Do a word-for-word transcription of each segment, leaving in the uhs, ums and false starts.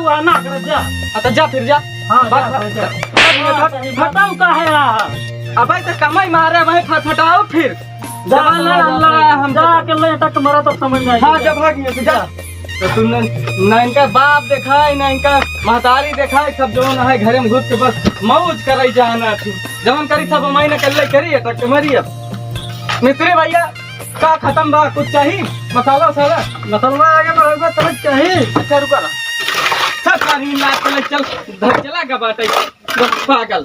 हुआ ना कर जा। हाँ, तो जा फिर जा। हाँ, भाग, जा, भाग, जा। जा। फटाऊ का है यार? अबे तो कमाई मारे भाई, फटफटाओ फिर। जा, जवान जा, लड़ा, जा, लड़ा हम जा तो। के लेटक मरा तो समझ में आई। हाँ, जा भाग यहाँ से, जा। तो तू न, ना इनका बाप देखा है, ना इनका महतारी देखा है, सब जवन है घरे में घुस के बस मौज करई जाना थी। जवन करी सब हमारी न कल्ले करी है, तक मरी अब। मिस्त्री भैया, का खत्म बा? कुछ चाही? मसाला वसाला? मसलवा आगे बढ़ेगा, तब चाही। अच्छा, रुका ना। सब पानी ना चले, चल, धर चला गा बाटे। पागल।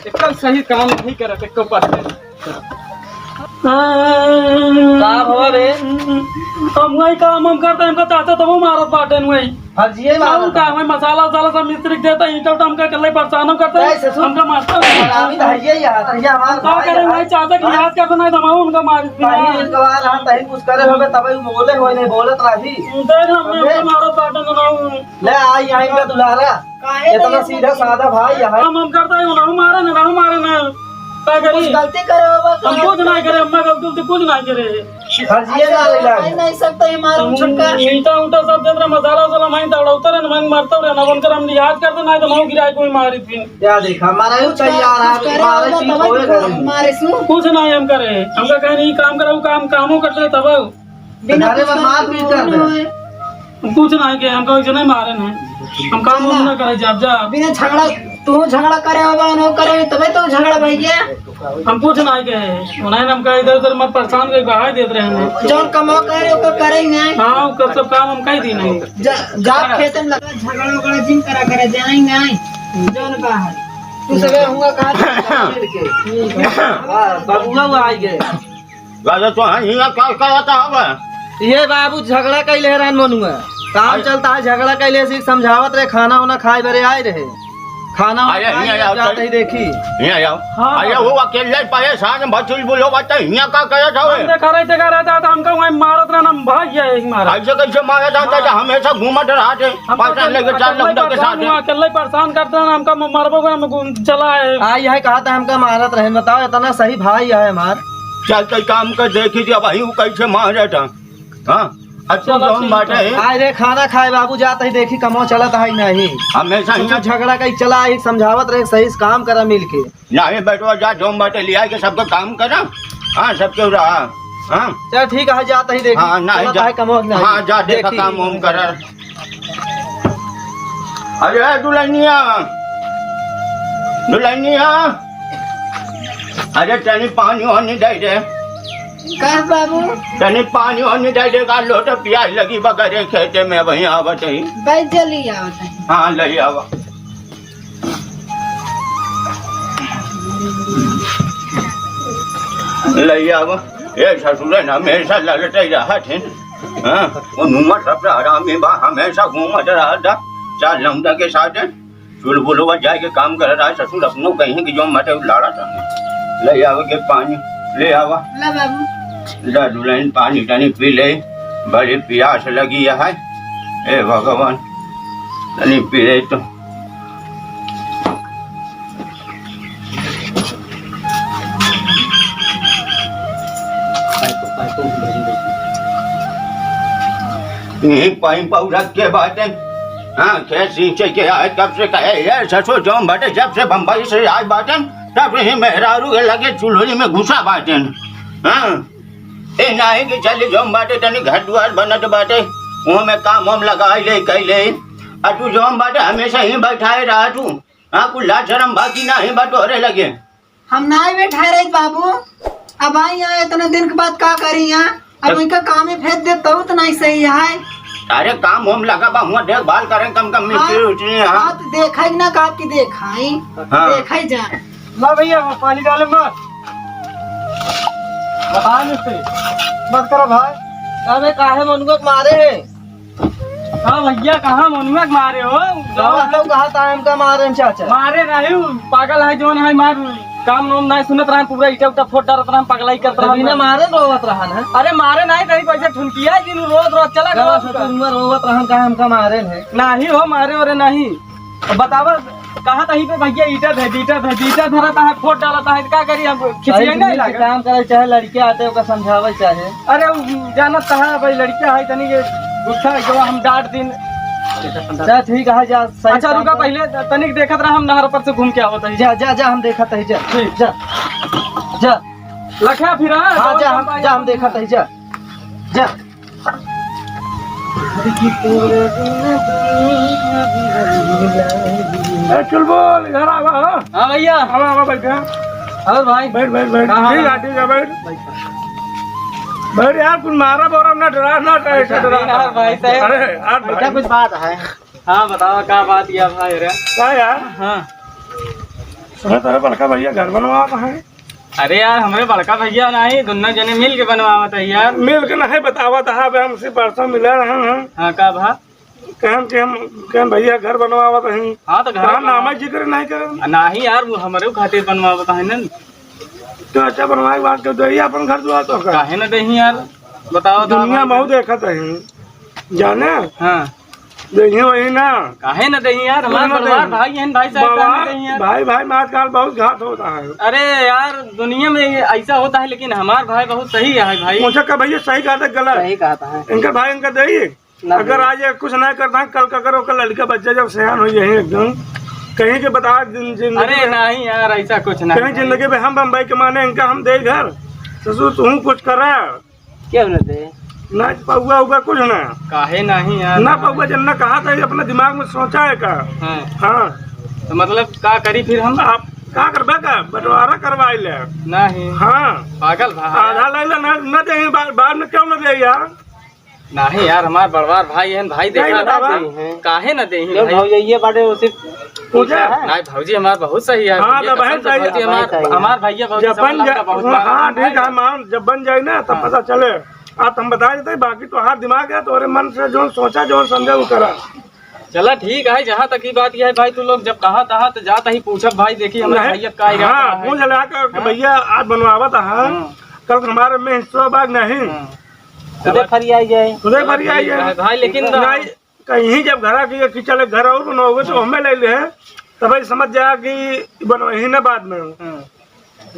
एकदम सही काम नहीं करत, एको परसेंट। का भवा बे? हम वही काम हम करते हैं, हमका चाचा तबो मारत बाटेन वही। फर्जिए और मारत। का, वही मसाला वसाला सब मिस्त्री के देता, ईंटा उटा हमका कल्ले परेशान हम करते हैं, कैसे सुन? हमका मारता है। हरामी तो है ये यार, ये हमारा हम का भाई करें है। वही चाचा की हाँ। याद करते नहीं, दमाऊ उनका मार भाई, इनका वाला हम तहीं कुछ करे होबे, तबे बोले होए, नहीं बोलत रही। देख ना, मैं अबे। हमका मारत बाटेन, दमाऊ। ले आई, आई का दुलारा। काहे इतना तो सीधा साधा भाई है। हम, हम करता है, ना मारे ना, ना मारे ना। का करी? कुछ गलती करे होगा, हम कुछ नहीं करे, अम्मा गलती उलती कुछ नहीं करे। फर्जिए ना रही लाग। नहीं सकता ये मार हम छक्का। ईंटा उंटा सब देत रहे, मसाला वसाला माइन दौड़ाउते रहे, माइन मारते रहे, ना उनकर हम लिहाज करते, ना तो माऊ गिराए कोई मारी फिर। क्या देखा, हमारा ही कुछ तैयार है, कुछ करे मारे होगा चीज तब होए तो करे। मारे सु। कुछ नहीं हम करे, हमका कहीं नहीं काम करे, वो काम, कामों करते तब। बिना घरे कुछ में मार पीट कर दे। होए। कुछ नहीं के, हमका वैसे नहीं मारे नहीं। हम काम वाम ना करे, जा, जा। बिना झगड़ा, तू झगड़ा करे होगा, ना करे, तबे तो झगड़ा भई गया। हम कुछ नहीं के, उन्हें हमका इधर उधर मत परेशान कर, बहाई देत रहे हैं। जौन कमाओ करे, ओकर करे ही नहीं। हाँ, ओकर सब काम हम कही दी नहीं। जा, जा खेत में लगा, झगड़ा उगड़ा जिन करा करे, जाए नहीं। जौन बाहर। तू सगळे हुआ कहाँ से? हाँ, बबुआ वो आई गए। राजा तो हाँ, हियाँ का करत हवा? ये बाबू झगड़ा कैले रहन मनुआ। काम अरे। चलता है, झगड़ा कैले से समझावत रहे, खाना उना खाए बरे आए रहे। खाना उना अरे, खाए हियाँ आओ, जाते ही देखी। हियाँ आओ। हाँ, अरे, हाँ। वो अकेले परेशान बचुल बोलो बता, हियाँ का करत हवे? हम देखा रहे, देखा रहे, तो हमका वहीं मारत रहना, हम भाग गया यही मारा। ऐसे कैसे मारा जाता है? हाँ। हमेशा घूमत रहते, हम पैसा अकेले, लेके चार अकेले लौंडा के साथ परेशान है। हुआ, अकेले परेशान करते हैं, हमका म-, मरबो को हम घूम चला है। आ, यह कहा था हमका मारत रहन, बताओ, इतना सही भाई है हमार। चल, तो काम कर देखी थी, अब वहीं वो कैसे मारे था। हाँ, अब तू चलो, जौन ठीक बाटे है। है। आए रे, खाना खाए बाबू, जात ही देखी कमो चलत है नहीं। हमेशा कुछ हियाँ झगड़ा कहीं चला है, समझावत रहे, सही से काम करा मिल के। नहीं बेटवा, जा जौन बाटे लिया के सबका काम करा। हाँ, सबके रहा। हाँ। चल ठीक है, जात ही देखी हाँ, नहीं, चलत जा। है कमो नहीं। हाँ, जा देखा देखी। काम वाम करा। अरे दुल्हनिया, दुल्हनिया, अरे तनी पानी वानी दे दे। का बाबू? तनी पानी वानी दे दे, का लोटा प्यास लगी बा घरे खेते में, वहीं आवत ही। भाई जल्दी आवत है। हाँ, ले आवा। ले आवा। ए ससुरे न हमेशा ललटे रहत हैं। हाँ, वो नुआ सबसे हरामी बा, हमेशा घूमत रहत। चार लौंडा के साथ चुलबुलवा जाए के काम कर रहा है ससुर, अपनो कहीं कि जौन बाटे लाड़ा था। ले आवा के पानी, ले आवा। ला बाबू। ला दुल्हन पानी तनी पी ले, बड़ी प्यास लगी है। ए भगवान, तनी पी ले तो। यही पाइप पाउडर के बाटे। हाँ, खेत सींचे के आए तब से कहे, "ये ससुर जौन बाटे, जब से बम्बई से आए बाटे, तब से ही मेहरारू के लगे चुल्ही में घुसा बाटे।" हाँ, ए नाही कि चल जौन बाटे, तनी घर दुआर बनत बाटे, ओमे काम वाम लगाई ले, कई ले। आ तू जौन बाटे, हमेशा ही बैठाए रहा तू। हाँ, कुल लाज शरम बाकी नाही बा तोहरे लगे। हम नाहीं बैठाए रही बाबू, अब आई यहाँ इतने दिन के बाद का करी यहाँ, अब तब उनका कामे भेज दे तो, तो नहीं सही है। अरे काम हम लगा बा, हुआ देखभाल करें, कम कम मिस्त्री हाँ, उस्त्री, हाँ। हाँ, तो देखा ही ना का आपकी देखाई, हाँ। देखा ही जा। ला भैया, वो पानी डाले मत, बता नहीं सही, मत करो भाई। अबे काहे मनुआ के मारे है? हाँ भैया, कहाँ मनुआ के मारे हो? कहाँ तो कहा था हमका मारे हैं चाचा? मारे नहीं, उ पागल है जौन है, मार काम नोम नहीं सुनत रहा, पूरा ईटा उटा फोड़ डालत रहा, पगलाई करत रहा। बिना मारे रोवत रहा ना? अरे मारे नहीं, तनी पैसे ठुनकिया दिन रोज रोज चला गवा गवा से का। तुम रोवत रहा, कहा हमका मारे हैं? नहीं हो, मारे ओरे नहीं। अब बतावा, कहा था ही पे भैया ईटा धर, ईटा धर, ईटा धरता है, फोड़ डालता है, का करी हम? खिसिया नहीं लगा। काम करे चाहे लड़के आते, ओका समझावे चाहे। अरे उ जानत कहा भाई, लड़का है तनी के गुस्सा है, जो हम डांट दिन। जा ठीक है, जा सही अच्छा काम रुका, कर। पहले तनिक देखत रहा, हम नहर पर से घूम के आवत है। जा, जा, जा, हम देखत है, जा। ठीक। जा, जा। लखा फिर, हाँ, हाँ, जा, हम, जा, हम देखत है, जा। जा। ए, चुलबुल, इधर आवा, हाँ? हाँ भैया। आवा, आवा, बैठा। और भाई? बैठ, बैठ, बैठ। हाँ, हाँ, ठीक है, हाँ। ठीक है, बैठ। बैठ यार, कुछ मारा बोरा ना, डरा ना, ऐसा डरा। यार, भाई साहब। अरे यार, भाई। कुछ बात है। हाँ, बताओ, का बात या भाई रे? का यार? हाँ। सुना, तेरे बड़का भैया घर बनवावत है। अरे यार, हमरे बड़का भैया नाही, दुन्नो जने मिल के बनवावत है यार। मिल के नाही बतावत है, अब हमसे परसों मिले रहन हैं। हाँ, का भा? कहन के हम, कहन भैया घर बनवावत है। हाँ, तो घर कहाँ बनवा- नाम जिक्र नाही करन। नाही यार, वो हमरे खातिर बनवावत है ना। तो अच्छा, बनवाए के बाद के दे अपन घर दुआर तो का? काहे ना देही यार, बताओ तो दुनिया आप। बहुत देखत है, जाने? हाँ। देही वही ना। काहे ना देही यार, हमार ना बड़वार देही। भाई हैं, भाई साहब, काहे ना बड़वार देही यार? भाई, भाई में आजकल बहुत घात होता है। अरे यार, दुनिया में ये ऐसा होता है, लेकिन हमार भाई बहुत सही है भाई। मुझे का भैया सही कहा था, गलत? सही कहा था। इनका भाई इनका देही। ना अगर दे। आज ये कुछ ना करता, कल का करो, कल लड़का बच्चा जब सयान हो जाए एकदम, कहीं के बता जिन-, जिंदगी अरे में, नहीं यार, ऐसा कुछ नहीं। कहीं जिंदगी में हम बम्बई के माने इनका हम दे घर, ससुर तू कुछ करा। क्यों ना दे? ना पौवा उवा कुछ ना। काहे नहीं यार? ना पौवा जब ना कहा था, ये अपने दिमाग में सोचा है का? हाँ। हाँ। तो मतलब का करी फिर हम? आप का करबे का? बंटवारा करवाई ले। नहीं। हाँ। पागल भा। आधा ले ले ना, ना दे, बाद, बाद में क्यों ना दे यार? नाही यार, हमार बड़वार भाई हैं, भाई नहीं देखा बतावा। था। काहे ना देही क्यों भाई? भौजइये बाटे, उसे पूछा है? नाही, भौजी हमार बहुत सही है। हाँ, भौजी तो बहन कसम से सही भौजी है। हमार, भाई सही है। हमार भैया भौजी जबन सब जा-, हमका बहुत हाँ, मार- हाँ, ठीक है, मान, जब बन जाए ना, तब हाँ। पता चले। आप हम बता देते हैं, बाकी तोहार दिमाग है, तोरे मन से जो सोचा, जो समझा, वो करा। चला ठीक है, जहाँ तक ही बात यह है भाई, तू लोग जब कहा था तो जाता ही पूछब भाई, देखी हमारे नहीं, भैया का इरादा हाँ, है। पूछ ले आकर के हाँ। भैया आज बनवावत है, हाँ। कल हमारे में हिस्सा बाग नहीं। हाँ। खुदे फरियाई जाए। खुदे फरियाई जाए। भाई, लेकिन नहीं, कहीं जब घरा की, कि चले घर और बनोगे तो हमें ले ले, तब भाई समझ जाए कि बनवाई ना बाद में। हाँ।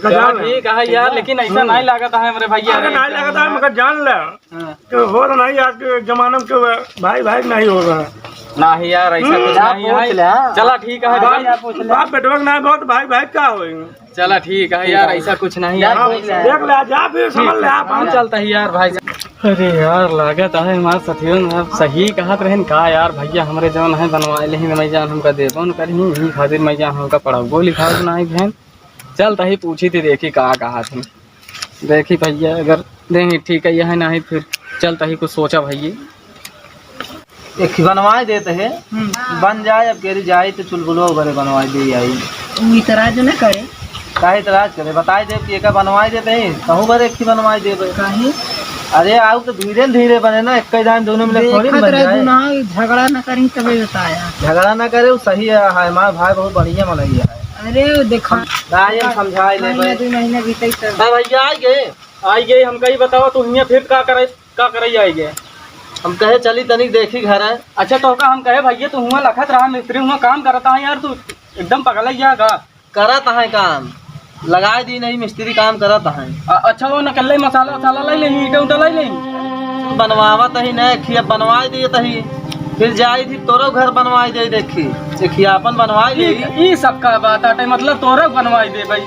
का चला जान ले। ठीक है यार, लेकिन ऐसा हम्म। नहीं लागत है हमरे भैया। अरे नहीं लागत है, मगर जान ले हाँ। कि हो तो नहीं, आज के जमाने में के भाई भाई नहीं होगा। नहीं यार, ऐसा हम्म। कुछ नहीं है। चला ठीक है भाई। बाप बेटवा के नाम बहुत भाई भाई का होई। चला ठीक है यार, ऐसा कुछ नहीं है। हाँ, देख ले, जा फिर समझ ले आप, हम चलता ही यार भाई। अरे यार, लागत है हमार सथियो ने अब सही कहत रहन का यार, भैया हमरे जौन है बनवाए लेही, मैं जान हमका देबो न करही, यही खातिर मैं जान हमका पढ़ाबो लिखाबो नाही भेन। चलता ही पूछी थी, देखी का कहत है। देखी भैया, अगर देही ठीक है, यह नहीं फिर चलता ही कुछ सोचा भैया। एक ही बनवाए देते हैं, हम्म। बन जाए, अब केरी जाए तो चुलबुलो बरे बनवाए दे आई। तू इतराज न करे। काहे इतराज करे? बताए देब कि एका बनवाए देते हैं, कहूँ बरे एक ही बनवाए देबे। काहे? अरे, आउ तो धीरे न धीरे बने ना, एक ही दान दोनों मिले थोड़ी देखत बन रहे जाए। तू ना, झगड़ा न करी तबे बताया। झगड़ा न करे, वो सही है, हमार भाई बहुत बढ़िया मनई है। अरे, वो देखा। ना, ये समझाए ले महीना, भाई। दो महीना बीते तब। हाँ भैया, आ गए। आई गए, हमका ही बतावा, तू हियाँ फिर का करे, का करे आई गए? हम कहे चली तनिक देखी घर है। अच्छा, तो का हम कहे भैया, तू हुआँ लखत रहा मिस्त्री, हुआँ काम करता है यार, तू एकदम पगला ही है का? करत है काम, लगाए दी नहीं मिस्त्री काम करत है। अ-, अच्छा, वो नकल्ले मसाला वसाला ले लेही, ईंटा उंटा ले लेही। बनवावत ही नहीं, खिया बनवाए दिए तही, फिर जाई थी तोरो घर बनवाए दे देखी, देखी आपन बनवाए ई, ले। ई सब का बात आटे, मतलब तोरो बनवाए दे भाई।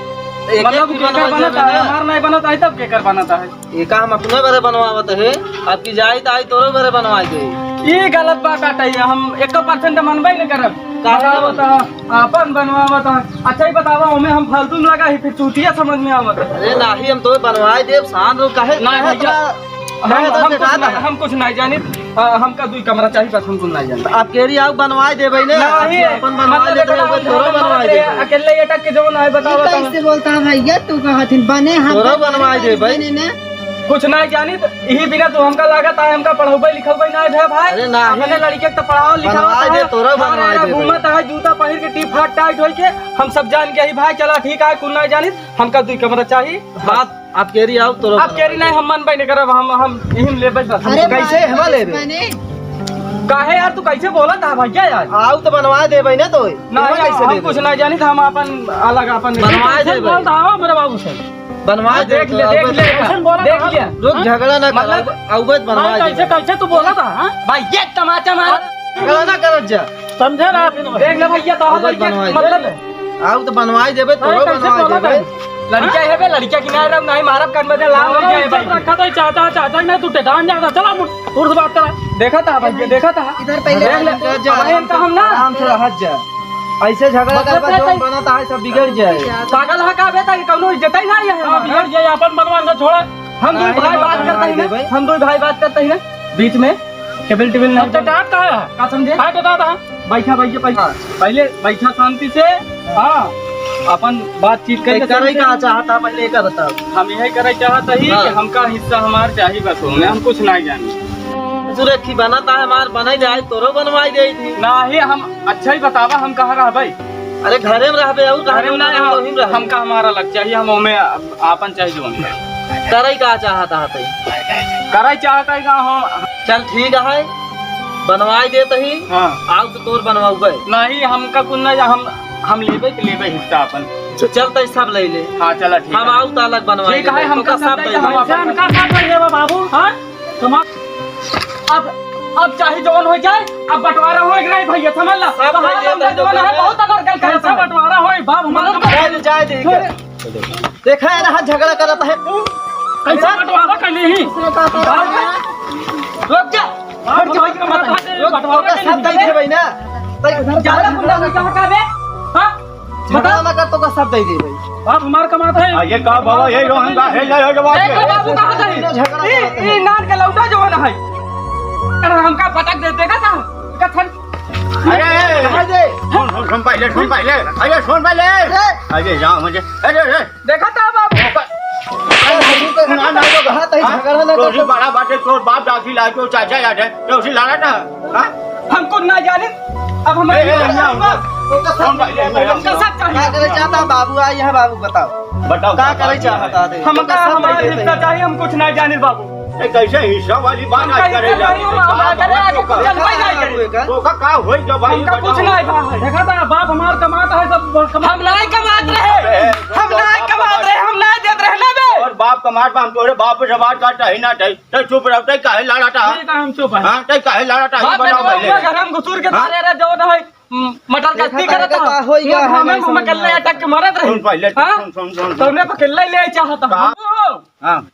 एक मतलब एक केकर बनवाए बनत देबे है, ना। हमार नहीं बनत है, तब केकर बनत है? एका हम अपने बरे बनवावत है, आपकी जाई त आई तोरो बरे बनवाए दे। ई गलत बात आटे, हम एको percent मनबे न करब। काहे? बताओ तो, आपन बनवावत है। अच्छा ही बतावा, ओमे हम फालतू में लगा ही, फिर चूतिया समझ में आवत है। अरे नाही, हम तो बनवाए देब, शांत रहो, काहे, नहीं काहे भैया, इतना हम, काहे इतना हम कुछ डेरात नहीं, है? हम कुछ नहीं जानित, अ, हमका दुई कमरा चाहिए, बस हम कुछ नहीं जानित। आप केरी आओ बनवाए देबे ने, नहीं, आप अपन बनवाए मतलब लेते हैं, बेटा, वो थोड़ा हम बनवाए देबे। अकेले ये टक के जो ना है, बताओ, ई बताओ। कैसे बोलता है भैया, तू कहा थी बने हम थोड़ा बनवाए देबे। बने ना। कुछ नहीं जानित, यही बिना तू हमका लागत है, हमका पढ़ौबे लिखौबे नहीं भे भाई। अरे नहीं। अपने लड़के के तो पढ़ाओ लिखाओ बनवाए दे, तो तोरा हाँ, बनवाए रे, दे घूमत भाई। है, जूता पहिर के टी फाट टाइट होई के, हम सब जान के ही भाई, चला ठीक है, कुछ नहीं जानित, हमका दुई कमरा चाहिए। बात आप केरी आओ, तोरो आप केरी नहीं, हम मनबे नहीं करब, हम, हम यही में लेबे बस। अरे कैसे बात हमा लेबे? मैंने काहे यार, तू कैसे बोलत है भैया यार? आओ तो बनवा देबे ना तो। नहीं, हमा कैसे हम लेबे? कुछ नहीं जानित, हम अपन अलग अपन बनवा कैसे देबे। बोलत है मेरे बाबू से? बनवा हाँ, दे देख तो ले, देख अब ले, कैसे बोलत देख है? ले। रुक, हाँ? झगड़ा ना कर, मतलब अब, अब बनवा हाँ, दे। कैसे, कैसे तू बोलत है, हाँ? भाई, ये तमाचा मार। झगड़ा ना करत जा। समझे ना आप? देख ले भैया, तो अवगत लड़के बनवाए दे। मतलब आओ तो बनवाए देबे, अरे, तोरो कैसे बनवाए बोला देबे। था? लड़किया है बे, लड़किया किनारे रहो, नहीं मारब, कान में दे, लाल हो गया है भाई। रखा तो चाचा, चाचा ही ना, तू टेटान जाता, चला, उठ से बात करा। देखा था भैया, देखा था। इधर पहले देख ले, इधर जा, अब इनका हम ना आराम से रहत जा। ऐसे झगड़ा बदला करबा, तो जौन बनत है, सब बिगड़ जाए। पागल है का बे, ताकि कौनो इज्जत ही ना है हाँ, हमार। बिगड़ जाए, अपन बनवा के छोड़ा। हम दो नहीं, भाई नहीं, बात नहीं, करते हैं नहीं, ना, भाई। हम दो भाई बात करते हैं ना, बीच में टेबल टेबल नहीं अब तो डांट कहा है? का समझे? काहे तो दादा? बैठा भैया, बैठा। पहले बैठा शांति से। हाँ, अपन बातचीत कर तो ले, करई सही से। का चाहता, पहले एका बताओ। हम यही करे चाहत ही हाँ। कि हमका हिस्सा हमार चाही, बस होने, हम कुछ नहीं जानी। सुरेखी बनत है हमार, बनाई दे, आज तोरो बनवाई दे थी। नाही, हम अच्छा ही बतावा, हम कहाँ रहबे? अरे घरे में रहबे, और घरे में ना, वहीं रहबे। हमका हमारा अलग चाहिए, हम ओमे आपन चाहिए जोन। करई का चाहत है तई? करई चाहत है का हम? चल ठीक है, बनवाई देत ही। हाँ। आओ तो तोर बनवाऊबे। नहीं, हमका कुछ नहीं, हम, हम लेबे के लेबे हिस्सा अपन। चल तई सब ले ले। हाँ, चला ठीक हम है। आओ तो अलग बनवाई ठीक है, देबे। हमका तोका सब सब दे दे, दे। हमका सब दे देबा बाबू। हाँ? तुम अब, अब चाहे जवन हो जाए, अब बंटवारा हो गया भैया, समझ ला। सब तो हाँ, भैया, हम तो जवन है, बहुत अगर गल करता है। बंटवारा हो, बाप हमारा जाए दे, जाए दे। देखा है ना, हाथ झगड़ा करत है। कैसा बंटवारा कर ली? रुक जा। हट जा, हट जा, बंटवारा कर ली। सब दे दे भाई ना। ज्यादा गुंडा में कहाँ का बे? हाँ? झगड़ा ना कर, तोका सब दे दे भाई। बाप हमार कमात है। आ, ये का बाबा, ये जो हम का है, ये, ये जो बात ए, है। बाबू कहाँ था? झगड़ा ई, करत है। ई नान के लौटा जवन है। अरे हमका पटक दे, देखा था? कथन। अरे, ए, ए, ए, कहाँ दे? सुन, सुन, सुन पहले, सुन पहले। अरे, सुन पहले। अरे। अरे, जाओ मुझे। अरे, अरे। देखा था बाबू? अरे, बाबू तो ना, ना, तो कहाँ था? हाँ? झगड़ा ना तो कर। बड़ा बाटे, तोर बाप दादी ला के चाचा याद है, तो उसी लड़ा था। हाँ? हमको ना जाने, अब हम ए, ए, ए, ए, तोका सब दे दे भाई, हमका सब चाहिए। का करे चाहता बाबू? आ यहाँ बाबू बताओ। बताओ, का करे चाहता है? हमका हमारा हिस्सा चाहिए, हम कुछ ना जाने बाबू। ए, कैसे हिस्सा वाली बात आज करे जाते हैं? तोका का होई जब भाई हमका कुछ बताओ। नहीं भाई। देखा था, बाप हमार कमाता है, सब कमा- हम नहीं कमात रहे, ए, ए, हम नहीं कमात रहे, हम नहीं देत रहे ना बे। और बाप कमात बा, हम तोरे बाप से बात करता ही ना, तै, तै चुप रह, तै काहे लड़ाता है? ठीक है, हम चुप हैं। हाँ, तै काहे लड़ाता है? बाप बताओ बेटा पहले। अपना घर हम घुसुर के हाँ? तारे रहे, जो ना है, म-, मटर का देखा ती करत का हो। होई गया है, हमें नहीं समझ में अटक के मरत रही। सुन पहले, हाँ? सुन, सुन, सुन, सुन। तो हमने पकड़ ले, ले चाहता का? हूँ। हाँ।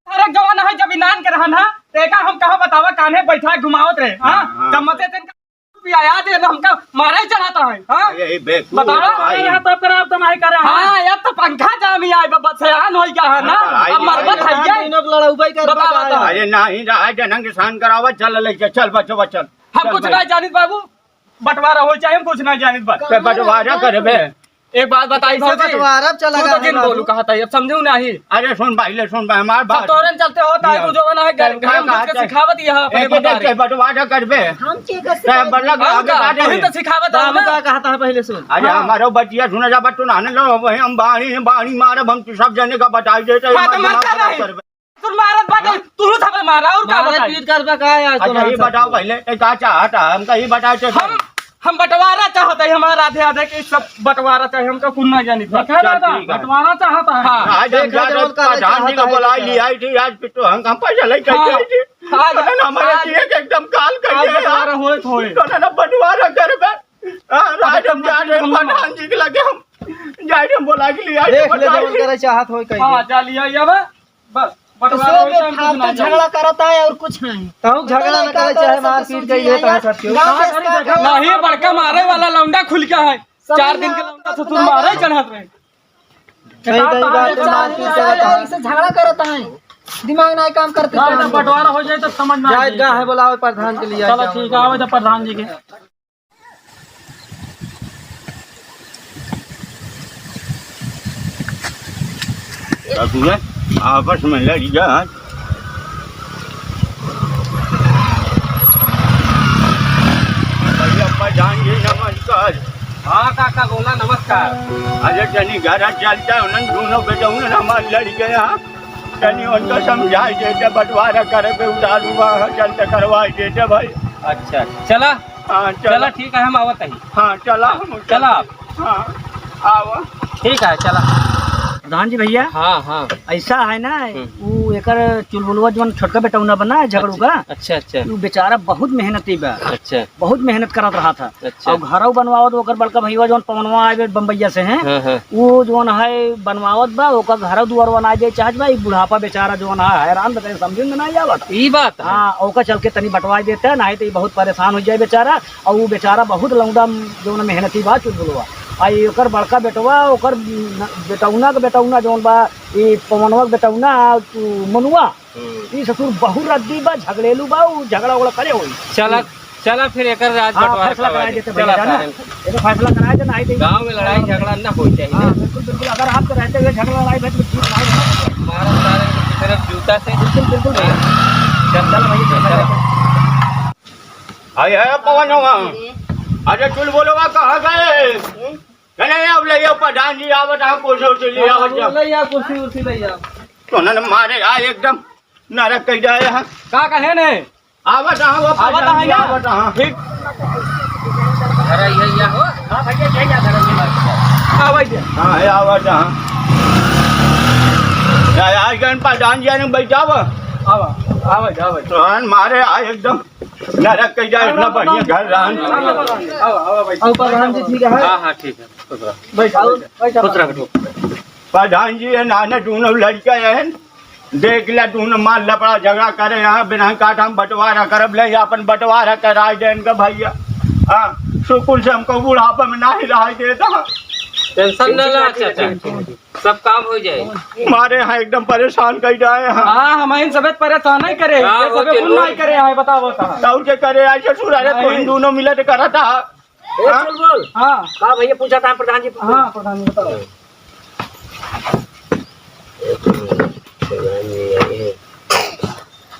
अरे जवान है, जब इनान के रहन है, तो एका हम कहाँ बतावा, कान्हे बैठा घुमावत रहे, हाँ? हाँ, हाँ। जब मते दिन का रुपया याद है, तो हमका मारे ही चढ़ाता है, हाँ? अरे, ये बेवकूफ बतावा। है भाई। यहाँ तब कर, आप तो नहीं कर रहे हैं। हाँ, यार, तो पंखा जामी आए, बस सयान होई गया है ना? हाँ, अब मरबत है ये। तीनों को लड़ाऊ भाई कर बतावा, बतावा। बतावा। अरे, नहीं रहा, जनंग किसान करावा, चल ले, चल, चल, बच्चो, बच्चो। हम चल कुछ भाई। नहीं जानित बाबू, बंटवारा हो चाहे हम कुछ नहीं जानित बा। ते बंटवारा करबे। एक बात बताई तो सर जी, बंटवारा चला तू तो गया जिन बाबू। बोलू कहा था, अब समझू नहीं। अरे सुन भाई, ले सुन भाई, हमार सब बात। तोरन चलते होता है, ये तू जो ना है, घर, चल, घर में कहा घुस के था? सिखावत यहाँ अपने एक, एक, बतारे। एक बंटवारा करबे। हम के घर से ते बल्ला के हम आगे का? बाटे। वही तो सिखावत है बाबू ना। का कहा था पहले सुन। अरे हाँ। हमारो बतिया सुना जा, बट तू ना लो, वही हम बाणी, बाणी मारब, हम सब जने का बताई देते, हाँ, तो हमार मरता दिमाग खराब नहीं। करबे। तू मारत बाटे, हाँ? तू थप्पड़ मारा, और का मारे बताई? पीट करबा का है आज अच्छा, तोरा ये सब? बताओ पहले, ए, का चाहता है? हमका ये बताओ तो हम, हम बंटवारा चाहते हैं, हमारा आधे आधे के सब बंटवारा चाहे, हमका कुछ ना जानी। देखा चल, दादा, ठीक है। बंटवारा चाहता है। हाँ। आज हम देखा जात जरूर का प्रधान जी को चाहता है बुलाई क्या? लिया आई थी, आज तो हम, हम पैसा लेके हाँ। आई थी। आज, पता ना, हमारे आज जिए के एकदम काल कर आज दिया बंटवारा यार। होए थोए। तो ना, ना, बंटवारा करबे। हाँ, आज हम जात रहे प्रधान जी के लगे, हम जाए, हम बोला के लिया आई थी, देख ले, बताई जवन थी। करे चाहत होए कहीं हाँ, के। जा लिया आई अब। बस, तो बंटवारा सब होई तो हम कुछ फालतू ना जानी। झगड़ा करता है और कुछ नहीं। कहूँ झगड़ा ना करे, चाहे मारपीट करिए, तो सब क्यों? गाँव के स्टाफ नहीं, बड़का मारे वाला लौंडा खुल गया है। चार दिन के लौंडा ससुर मारे चढ़त रहे। सही, सही बात है, मारपीट करता है। ऐसे झगड़ा करता है, दिमाग नहीं काम करते। ना, जब बंटवारा हो जाए तो समझ में आ जाए। जाए, है बुलाओ प्रधान के लिए। चलो ठीक है, आओ जब प्रधान जी के। ससुरे, आपस में लड़ी जा। अरे अब्बा जान जी, नमस्कार। हाँ काका, बोला, नमस्कार। अरे तनी घर चलता है, उन्हन दोनों बेटा, उन्हन हमार लड़ी गया। तनी उनको समझाई देते, बंटवारा करे पे उतारू बा, चलते करवाई देते भाई। अच्छा, चला। हाँ, चला। चला, ठीक है, हम आवत हई। हाँ, चला, हम चला। हाँ, आवा। ठीक है, चला। प्रधान जी भैया। हाँ, हाँ। ऐसा है ना, हम्म। वो एकर चुलबुलवा जौन छोटका बेटौना बा ना झगड़ू का, अच्छा, अच्छा। उ बेचारा बहुत मेहनती बा। अच्छा। बहुत मेहनत करत रहत ह। अच्छा। अउर घरौ बनवावत ओकर बड़का भइया जौन पवनवा आए बे बम्बैया से हैं, हाँ, हाँ। उ जौन है बनवावत बा, ओकर घरौ दुआर बनाए दे चाहत बा। ई बुढ़ापा बेचारा जौन है हैरान बा, समझ में नाहीं आवत। ई बात है। हाँ, ओकर चल के तनी बटवाए देता, नाहीं तो ई बहुत परेशान होइ जाए बेचारा। अउर उ बेचारा बहुत लौंडा जौन मेहनती बा चुलबुलवा। आ ई ओकर बड़का बेटवा, ओकर बेटौना के बेटौना जौन बा, ई पवनवा के बेटौना, तू मनुआ, हम्म। ई ससुर बहुत रद्दी बा, झगड़ेलू बा, उ झगड़ा उगड़ा करे होई। चला, चला फिर एकर आज हाँ, बंटवारा फैसला करवा कराए दे। देते चला भैया, जाना? सारे। एकर फैसला कराए दे, नाहीं तो गाँव में लड़ाई झगड़ा ना होई चाहिए हाँ, ना। बिल्कुल, बिल्कुल। अगर आपके रहते हुए झगड़ा लड़ाई भई तो ठीक नाहीं है। मारा सारे की तरफ जूता से। बिल्कुल, बिल्कुल भैया। चल, चल भैया, चल, चल। चल। अरे पवन हुआ। अरे चुलबुलवा कहाँ गए? चले अब ले आओ प्रधान जी, आवत हाँ, कुर्सी उर्सी ले हाँ, आवत वो जा। ले आओ, कुर्सी उर्सी ले आओ। तो ना मारे आ एकदम नरक कह जाए हाँ। का कहे ने? आवत हाँ, वो आवत प्रधान हाँ जी, यहाँ। आवत हाँ। ठीक। अरे ये, ये हो। हाँ भैया, यही आ, धर्म जी। हाँ भैया। हाँ, ये आवत हाँ। या, या, आज गन प्रधान जी ने बैठावा। आवा, आवा, आवा। तो हन मारे आ एकदम नरक कह जाए, इतना बढ़िया घर रहन। आवा, आवा भाई। और प्रधान जी ठीक है? हाँ, हाँ, ठीक है। खुश रहो। बैठो, बैठो। खुश रहो, बैठो। प्रधान जी, ये नाना दोनों लड़का है, देख ले दोनों मार लफड़ा झगड़ा करे यहाँ, बिना काट हम बंटवारा करब ले, अपन बंटवारा कराए दे इनका भैया। हाँ, सुकून से हमको बुढ़ापा में नाहीं रहाई देता। टेंशन न ला चाचा, सब काम हो जाए। मारे यहाँ एकदम परेशान कर जाए हैं। हाँ, हम इन सबे परेशान नहीं करे, हाँ, ये वो सबे चलो। कुल नहीं करे हैं, बताओ, बताओ। तो उनके करे आज ससुर, अरे तो नहीं। इन दोनों मिलत करत है। ए, हाँ? चुलबुल। हाँ। का भैया पूछा था प्रधान जी? हाँ, प्रधान जी, बताओ।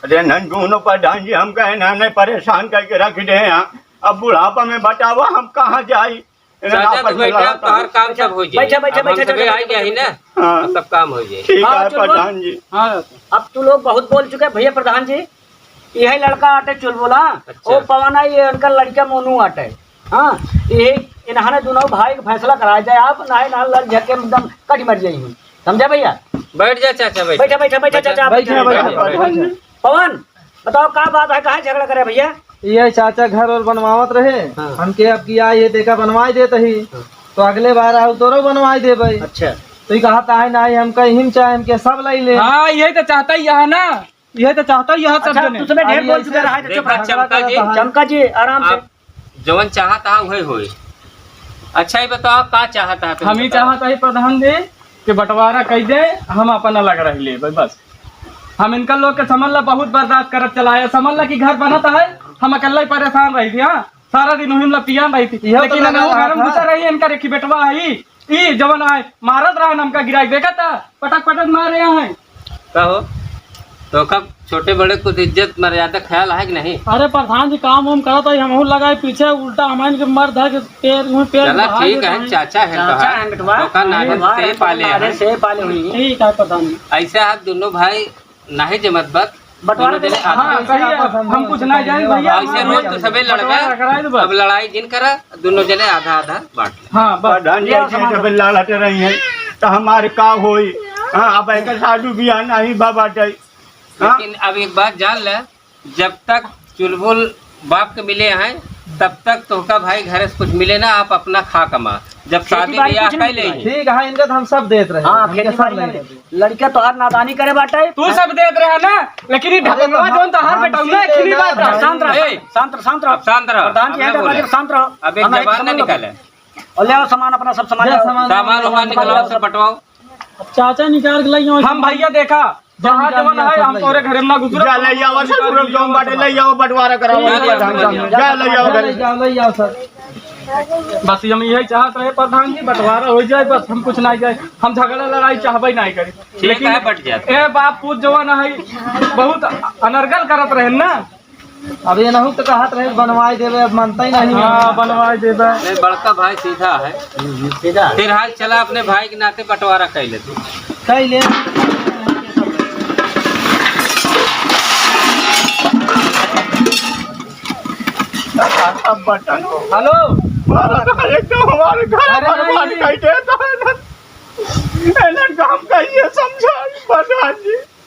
अरे नंदू, नो प्रधान जी, हम कहे ना, नहीं परेशान करके रख दे हैं। अब बुढ़ापा में बतावा, हम कहाँ जाई? इन्हें चाचा, आपस तू में बैठा, लड़ा तोहर काम सब हो जाई। बैठा, बैठा, अब हम बैठा, सबे बैठा, आई गया ही ना, हाँ। सब काम हो जाई। ठीक हाँ, है, चुलबुल। प्रधान जी। हाँ। अब तू लोग बहुत बोल चुके भैया प्रधान जी। यही लड़का आटे चुलबुला, अच्छा। वो पवन है, ये इनका लड़का मोनू आटे। हाँ, ये इन्हाने दोनों भाई का फैसला कराया जाए, आप नाहीं ना लड़ झगड़ के एकदम कट मर जाइए, समझा भैया? बैठ जा चाचा, बैठ। बैठा, बैठा, बैठा, बैठा। चाचा, आप बैठा, बैठा, बैठा, बैठा। बैठा। पवन, बताओ का बात है, काहे झगड़ा करे भैया? ये चाचा घर और बनवावत रहे, हाँ। हमके अब किया ये देखा बनवाई देत ही, हाँ। तो अगले बार आओ तोरो बनवाई देबे। अच्छा। तो ये कहत है नाहीं, हमका यही में चाहे, हमके सब लाई ले। हाँ, यही तो चाहता ही है ना। यह तो चाहता ही यह सब अच्छा, जने। तुझसे मैं ढेर अरे बोल ऐसे चुका रहा है, तो चुप रहा। देखा, चमका जी। चमका जी, आराम से। आप जवन चाहत हा, वही होई। अच्छा, ये बताओ, आप का चाहत हा, तुम हम ही बताओ। चाहत है प्रधान जी कि बंटवारा कई दे, हम अपन अलग रह ले, बस। हम इनका लोग के समझ ला बहुत बर्दाश्त करत चला है, समझ ला कि घर बनत है, हम अकेला ही परेशान रही थी, हाँ, सारा दिन वही में लपियान रही थी, यह तो लेकिन लगा हम रहा घर में था। घुसा रही, इनका एक ही बेटवा है, ई जवन आए, मारत रहन हमका गिराई, देखा था, पटक पटक मारे हैं। का हो? तो कब छोटे बड़े कुछ इज्जत मर्यादा ख्याल है कि नहीं? अरे प्रधान जी, काम वाम करत है, हमहू लगाए पीछे, उल्टा हमन के मर धर के पैर, उहे पैर चला बढ़ा ठीक देत है, हैं। चाचा है चाचा तोहार। है बेटवा। तो का नारे बेटवा से है, पाले नारे हैं। से पाले हुई। ठीक है प्रधान जी। ऐसे आप दोनों भाई नाहीं जमत बा। बंटवारा दोनों जने आधा। हाँ, सही है। हम कुछ ना जाए भैया। ऐसे रोज तो सबे लड़बे। बंटवारा कराए दो बस। अब लड़ाई जिन करा, दोनों जने आधा आधा बांट ले। हाँ, बस। प्रधान जी, ये ऐसे सामान सबे लड़ते रही हैं, तो हमारे का होई? हाँ, अब एक साधु बियाह नहीं बा बाटे। हाँ? लेकिन अब एक बात जान ले, जब तक चुलबुल बाप के मिले हैं, तब तक तोहका भाई घर से कुछ मिले ना, आप अपना खा कमा। जब खेती शादी बाड़ी ब्याह कुछ कर नहीं ले। ठीक है, इनका तो हम सब देत रहे, हाँ, हमके खेती सब बाड़ी नहीं नहीं। देते। लड़का तोहार नादानी करे बाटे। तू सब देत रहे ना, लेकिन ये अरे ढकनवा तो जौन तोहार हम बेटौना सीधे खिली ना बात है। शांत रह, ए, शांत रह, शांत रह। अब शांत रह, प्रधान जी अब हैं ना दरवाजे बोले। पर, शांत रह। अब एक हमें जबान ना खत्म हो निकाले। गया। और ले आओ सामान अपना, सब सामान ले ले आओ। सामान ले आओ, सामान वामान सामान निकलाओ, ले आओ, सब सब। बंटवाओ। अब चाचा निकाल के लाइए। हम भैया देखा, जहाँ जवन है, हम तोरे घरे में ना घुसरो। जा ले आओ, सब लोग जौन बाटे ले आओ, बंटवारा कराओ। जा ले आओ, जा ले आओ, जा ले आओ, घर। ले आओ, ले आओ, सर। बस हम यही चाहत रहे प्रधान जी, बंटवारा हो जाए, बस हम कुछ नहीं जाए, हम झगड़ा लड़ाई चाहबे नहीं करी। ठीक लेकिन है, बट जाए। ए बाप पूत जवन है, बहुत अनर्गल करत रहे ना। अब ये नहु तो कहत रहे बनवाई देबे, अब मनता ही नहीं। हाँ, बनवाई देबे। नहीं, बड़का भाई सीधा है। सीधा। फिलहाल चला अपने भाई के नाते बंटवारा कर लेते। कर ले। अब बटन हो। हेलो। एकदम हमारे घर अरे बर्बाद नहीं। कर देता है ना। एने काम का ये समझा प्रधान जी।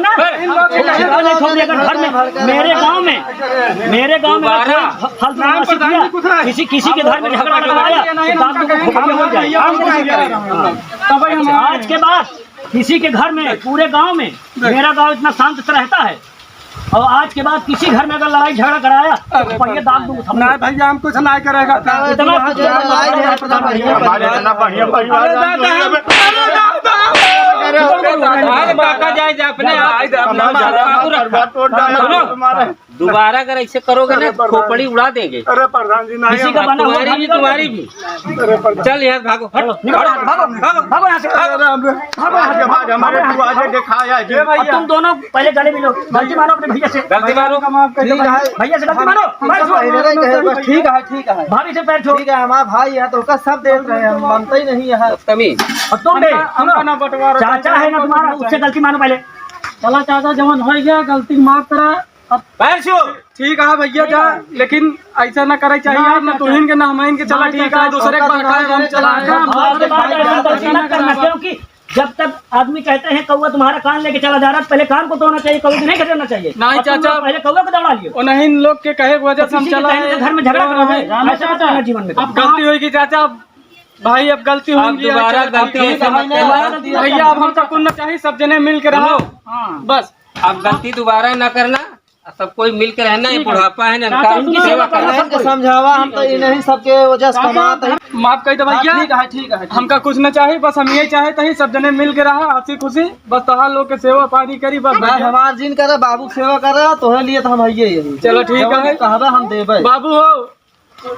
थोपोगे ना? थोपने, थोपने, अगर घर में, मेरे गांव में, मेरे गांव में अगर कोई फ-, फालतू बदमाशी किया, किसी, किसी के घर में झगड़ा लगाया, तो दांत को खोपड़िया हो जाएगा। आज के बाद किसी के घर में, पूरे गांव में, मेरा गांव इतना शांत से रहता है, और आज के बाद किसी घर में अगर लड़ाई झगड़ा कराया, तो अरे पहिए दाब दूंगा थप्पड़। नहीं भैया, हम कुछ नहीं करेगा। इतना कुछ नहीं करेगा। हमारे इतना बढ़िया परिवार। अरे दादा, अरे दादा। अरे काका जाए, जाए अपने आप। हमारा बाबू रखा। सुनो, दोबारा अगर ऐसे करोगे ना, अरे प्रधान खोपड़ी उड़ा देंगे। अरे प्रधान जी, नहीं, किसी का हम बना हुआ तुम्हारी भी, तुम्हारी भी। अरे प्रधान। चल यार, भागो, हट, निकल, भागो, भागो, भागो यहाँ से, भागो। अरे, हम, भागो यहाँ से, भाग, हमारे भागो, तू आगे भागो। दिखाया है जी। अब तुम दोनों पहले गले मिलो, गलती मानो अपने भैया से। गलती मानो। ठीक है। भैया से गलती मानो, हम भाई तो सुनो। पहले नहीं कहे, बस ठीक है, ठीक है। भाभी से पैर छू। ठीक है, हमारा भाई है तो उसका सब देख रहे हैं, हम मानते ही नहीं है। तमीज। और तुम भी, हमका, सुनो। हमका ना बंटवारा चाचा चाहिए, है ना हमका तुम्हारा, कुछ उससे चाहिए। गलती मानो पहले। चला चाचा, जवन हो गया, गलती माफ करा। अब पैर छू। ठीक है भैया जा, लेकिन ऐसा ना करे चाहिए, ठीक है, ना चाचा। तुहिन के ना हमइन के चला, नहीं, ठीक चाचा, है, दूसरे के बहकाए हम चला। हम आपके बात ऐसा गलती ना करना, क्योंकि जब तक आदमी कहते हैं, "कौआ तुम्हारा कान लेके चला जा रहा है," पहले कान को तोड़ना चाहिए, कौआ को नहीं खदेड़ना चाहिए। नहीं, और तुम चाचा, लोग पहले कौआ को दौड़ा लियो। उन्हीं लोग के कहे वजह से हम चला है। घर में झगड़ा करो, ऐसा मत करना जीवन में। अब गलती होगी चाचा, अब भाई, अब गलती होगी, दोबारा गलती ऐसा मत करना। भैया, अब हमका कुछ ना चाहिए, सब जने मिल के रहो। हाँ। बस। अब गलती दोबारा ना करना, सब कोई मिल के रहना, ये बुढ़ापा है ना, इनका सेवा करना। इनके समझावा, हम तो इन्हीं सबके वजह से कमात है। माफ कर दे भैया। हाँ, ठीक है, ठीक है, ठीक है। हमका कुछ ना चाही, बस हम ये चाहे तही सब जने मिल के रहा, हंसी खुशी, बस तोहार लोग के सेवा पानी करी, बस भैया। हमार जिन करे, बाबू के सेवा करे, तोहरे लिए तो हम हइये यही। चलो, ठीक है। कहबे हम देबे। बाबू हो,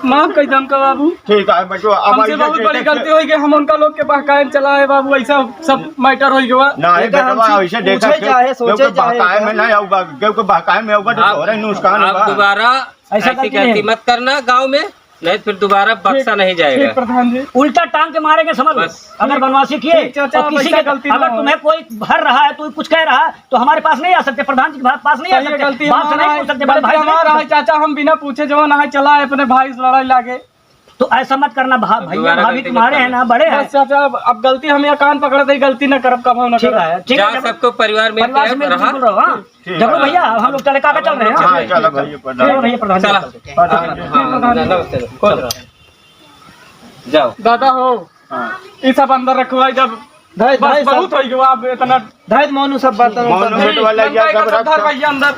माफ कर दे हमका बाबू। ठीक है बचवा, अब हमसे ऐसे बहुत बड़ी गलती हो गई, हम उनका लोग के बहकाए चला है बाबू, ऐसा सब मैटर हो गया। ना, ये बेटवा, ऐसे देखा, पूछे चाहे, सोचे चाहे, बहकाए में ना आऊगा, क्योंकि बहकाए में आऊगा तो तोहरे नुकसान होगा। दोबारा ऐसा ऐसी गलती मत करना गाँव में, नहीं फिर दोबारा बख्शा नहीं जाएगा। ठीक प्रधान जी। उल्टा टांग के मारेंगे, समझ लो। अगर बनवासी किए और किसी के, अगर तुम्हें कोई भर रहा है, तो कुछ कह रहा है, तो हमारे पास नहीं आ सकते, प्रधान जी के पास नहीं आ सकते, बाप से नहीं पूछ सकते, बड़े भाई से नहीं पूछ सकते। चाचा, हम बिना पूछे जो ना है, चला है अपने भाई से लड़ाई लागे। तो ऐसा मत करना, भा-, भैया भाभी तुम्हारे हैं ना, बड़े हैं। बस चाचा, अब, अब गलती हम यहाँ कान पकड़ते ही गलती ना करब, कब ना करब। ठीक है, ठीक है, सबको परिवार में रहा। बिल्कुल रहो, हाँ। ठीक है। झगड़ू भैया, हम लोग चले, काका चल रहे हैं। हाँ, चलो भैया, प्रधान। चलो भैया, प्रधान जी, चलते हैं। हाँ, हाँ, नमस्ते, खुश रहो। जाओ। दादा हो, हाँ। ये सब अंदर रखवाई जब, बस बहुत हो गया, अब इतना। धैर्य मोनू सब बर्तन उर्तन धर। भैया अंदर,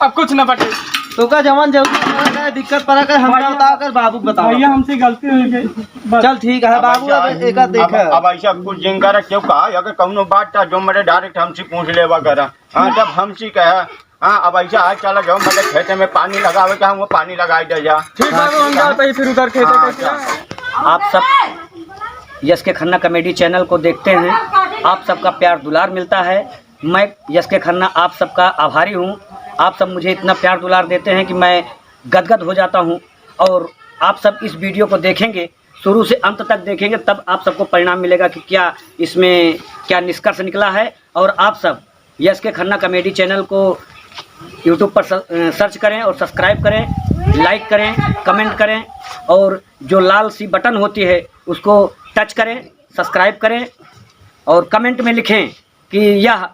अब कुछ ना बटे। तो का जवान जरूरी पड़ा है, दिक्कत पड़ा है, हमका बताओ, कर बाबू बताओ। भैया, हमसे गलती हो गई, बस। चल ठीक है, बाबू, अब एक देख। अब ऐसा कुछ जिन कर क्यों कहा, अगर कौनो बात था जो मेरे डायरेक्ट हमसे पूछ लेवा करा। हाँ, जब हमसे कहा, हाँ, अब ऐसा आज चला जाओ, मतलब खेते में पानी लगावे के, हम वो पानी लगाई दे जा। ठीक है, हम जाते ही फिर उधर खेते हाँ, का क्या? अच्छा। आप सब यस के खन्ना कॉमेडी चैनल को देखते हैं, आप सबका प्यार दुलार मिलता है। मैं यस के खन्ना आप सबका आभारी हूँ। आप सब मुझे इतना प्यार दुलार देते हैं कि मैं गदगद हो जाता हूँ। और आप सब इस वीडियो को देखेंगे, शुरू से अंत तक देखेंगे, तब आप सबको परिणाम मिलेगा कि क्या इसमें क्या निष्कर्ष निकला है। और आप सब यस के खन्ना कॉमेडी चैनल को यूट्यूब पर स-, अ, सर्च करें और सब्सक्राइब करें, लाइक करें, कमेंट करें, और जो लाल सी बटन होती है उसको टच करें, सब्सक्राइब करें और कमेंट में लिखें कि यह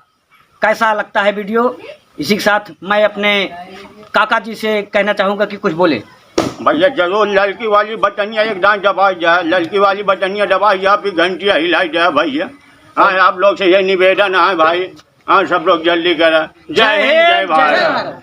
कैसा लगता है वीडियो। इसी के साथ मैं अपने काका जी से कहना चाहूँगा कि कुछ बोले। भैया, जरूर ललकी वाली बटनिया एक दान दबाई जाए, ललकी वाली बटनिया दबाई जाए, फिर घंटिया हिलाई जाए भैया। हाँ, आप लोग से ये निवेदन है भाई। हाँ, सब लोग जल्दी करा। जय हिंद, जय भारत।